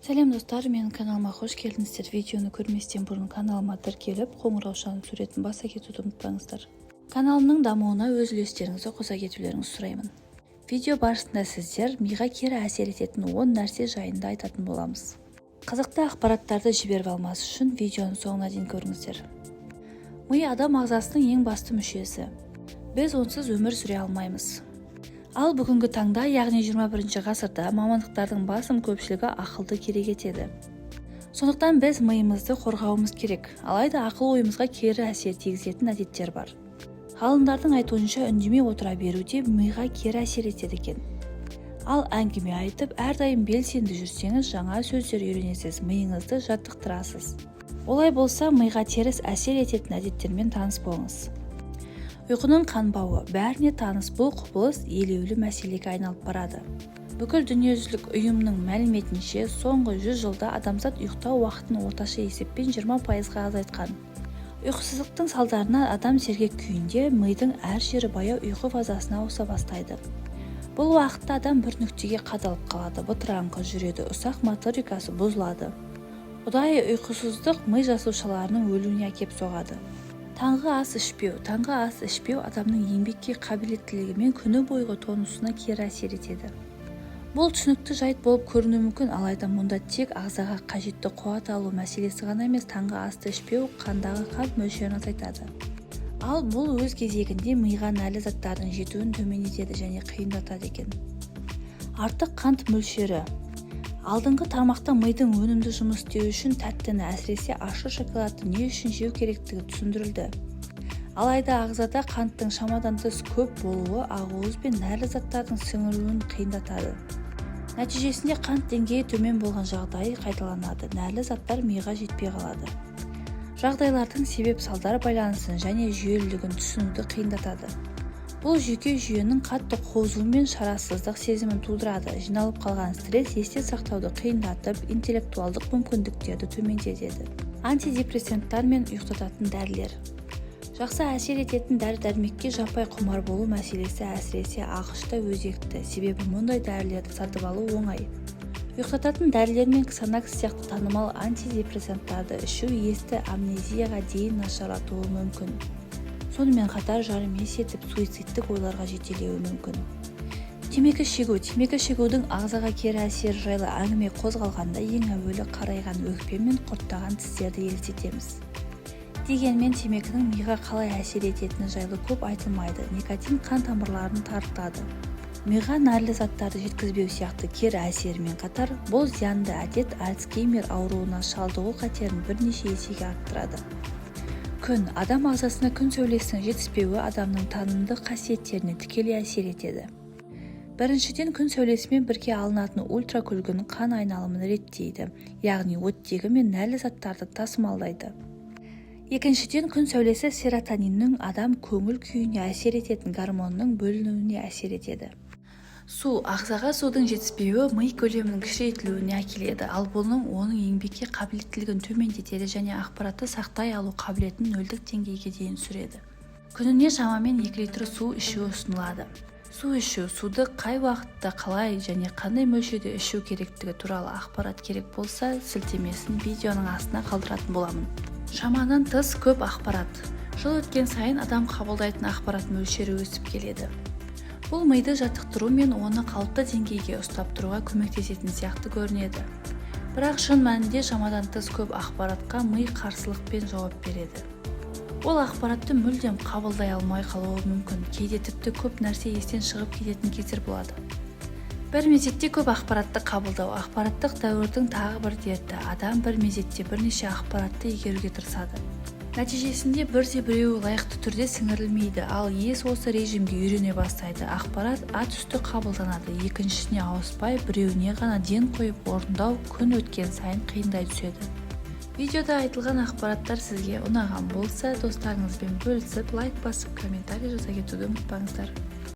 Сәлем, достар! Менің каналыма қош келдіңіздер! Видеоны көрместен бұрын каналыма тіркеліп, қоңыраушаның суретін баса кетуді ұмытпаңыздар. Каналымның дамуына өз үлестеріңізді қоса кетулеріңізді сұраймын. Видео барысында сіздер миға кері әсер ететін 10 нәрсе жайында айтатын боламыз. Қызықты ақпараттарды жіберіп алмас үшін видеоның соңына дейін көріңіздер. Ми – адам ағзасының ең басты мүшесі. Біз онсыз өмір сүре алмаймыз. Ал бүгінгі таңда, яғни 21 ғасырда, мамандықтардың басым көпшілігі ақылды керек етеді. Сондықтан біз миымызды қорғауымыз керек. Алайда ақыл ойымызға кері әсер тигізетін әдеттер бар. Ғалымдардың айтуынша, үндемей отыра беру де миға кері әсер етеді екен. Ал әңгіме айтып, әрдайым белсенді жүрсеңіз, жаңа сөздер үйренесіз, миыңызды жаттықтырасыз. Олай болса, миға теріс әсер ететін әдеттермен таныс болыңыз. Ұйқының қанбауы. Бәріне таныс бұл құбылыс елеулі мәселеге айналып барады. Бүкіл дүниежүзілік ұйымның мәліметінше, соңғы 100 жылда адамзат ұйықтау уақытын орташа есеппен 20%-ға азайтқан. Ұйқысыздықтың салдарынан адам сергек күйінде, мидың әр жері баяу ұйқы фазасына ауыса бастайды. Бұл уақытта адам бір нүктеге қадалып қалады, бытыраңқы жүреді, ұсақ моторикасы бұзылады. Ұдайы ұйқысыздық ми жасушаларының өлуіне әкеп соғады. Таңғы ас ішпеу. Таңғы ас ішпеу адамның еңбекке қабілеттілігі мен күні бойғы тонусына кері әсер етеді. Бұл түсінікті жайт болып көрінуі мүмкін, алайда мұнда тек ағзаға қажетті қуат алу мәселесі ғана емес. Таңғы асты ішпеу қандағы қант мөлшерін азайтады. Ал бұл өз кезегінде миға нәрлі заттардың жетуін төмендетеді және қиындатады екен. Артық қант мөлшері. Алдыңғы тармақта мидың өнімді жұмыс істеуі үшін тәттіні, әсіресе ащы шоколадты не үшін жеу керектігі түсіндірілді. Алайда ағзада қанттың шамадан тыс көп болуы ақуыз бен нәрлі заттардың сіңірілуін қиындатады. Нәтижесінде қант деңгейі төмен болған жағдай қайталанады, нәрлі заттар миға жетпей қалады. Жағдайлардың себеп-салдар байланысын және жүйелілігін түсінуді қиындатады. Бұл жүйке жүйенің қатты қозуы мен шарасыздық сезімін тудырады. Жиналып қалған стресс есте сақтауды қиындатып, интеллектуалдық мүмкіндіктерді төмендетеді. Антидепрессанттар мен ұйықтататын дәрілер. Жақсы әсер ететін дәрі-дәрмекке жаппай құмар болу мәселесі әсіресе АҚШ-та өзекті, себебі мұндай дәрілерді сатып алу оңай. Ұйықтататын дәрілер мен Ксанакс сияқты танымал антидепрессанттарды ішу есті амнезияға дейін нашарлатуы мүмкін. Сонымен қатар жарым ес етіп, суицидтік ойларға жетелеуі мүмкін. Темекі шегу. Темекі шегудің ағзаға кері әсері жайлы әңгіме қозғалғанда, ең әуелі қарайған өкпе мен құрттаған тістерді елестетеміз. Дегенмен темекінің миға қалай әсер ететіні жайлы көп айтылмайды. Никотин қан тамырларын тарылтады, миға нәрлі заттарды жеткізбеу сияқты кері әсерімен қатар, бұл зиянды әдет Альцгеймер ауруына шалдығу қатерін бірнеше есеге арттырады. Күн. Адам ағзасына күн сәулесінің жетіспеуі адамның танымдық қасиеттеріне тікелей әсер етеді. Біріншіден, күн сәулесімен бірге алынатын ультракүлгін қан айналымын реттейді, яғни оттегі мен нәрлі заттарды тасымалдайды. Екіншіден, күн сәулесі серотониннің, адам көңіл күйіне әсер ететін гормонның бөлінуіне әсер етеді. Су. Ағзаға судың жетіспеуі ми көлемінің кішірейтілуіне әкеледі. Ал бұның оның еңбекке қабілеттілігін төмендетеді және ақпаратты сақтай алу қабілетін нөлдік деңгейге дейін түсіреді. Күніне шамамен 2 литр су ішу ұсынылады. Су ішу, суды қай уақытта, қалай және қандай мөлшерде ішу керектігі туралы ақпарат керек болса, сілтемесін видеоның астына қалдыратын боламын. Шамадан тыс көп ақпарат. Жыл өткен сайын адам қабылдайтын ақпарат мөлшері өсіп келеді. Бұл миды жаттықтыру мен оны қалыпты деңгейге ұстап тұруға көмектесетін сияқты көрінеді. Бірақ шын мәнінде шамадан тыс көп ақпаратқа ми қарсылықпен жауап береді. Ол ақпаратты мүлдем қабылдай алмай қалуы мүмкін. Кейде тіпті көп нәрсе естен шығып кететін кездер болады. Бір мезетте көп ақпаратты қабылдау – ақпараттық дәуірдің тағы бір дерті. Адам бір мезетте бірнеше ақпаратты игеруге тырысады. Нәтижесінде бірде біреуі лайықты түрде сіңірілмейді. Ал ес осы режимге үйрене бастайды: ақпарат атүсті қабылданады, екіншісіне ауыспай, біреуіне ғана ден қойып орындау күн өткен сайын қиындай түседі. Видеода айтылған ақпараттар сізге ұнаған болса, достарыңызбен бөлісіп, лайк басып, комментарий жаза кетуді ұмытпаңыздар.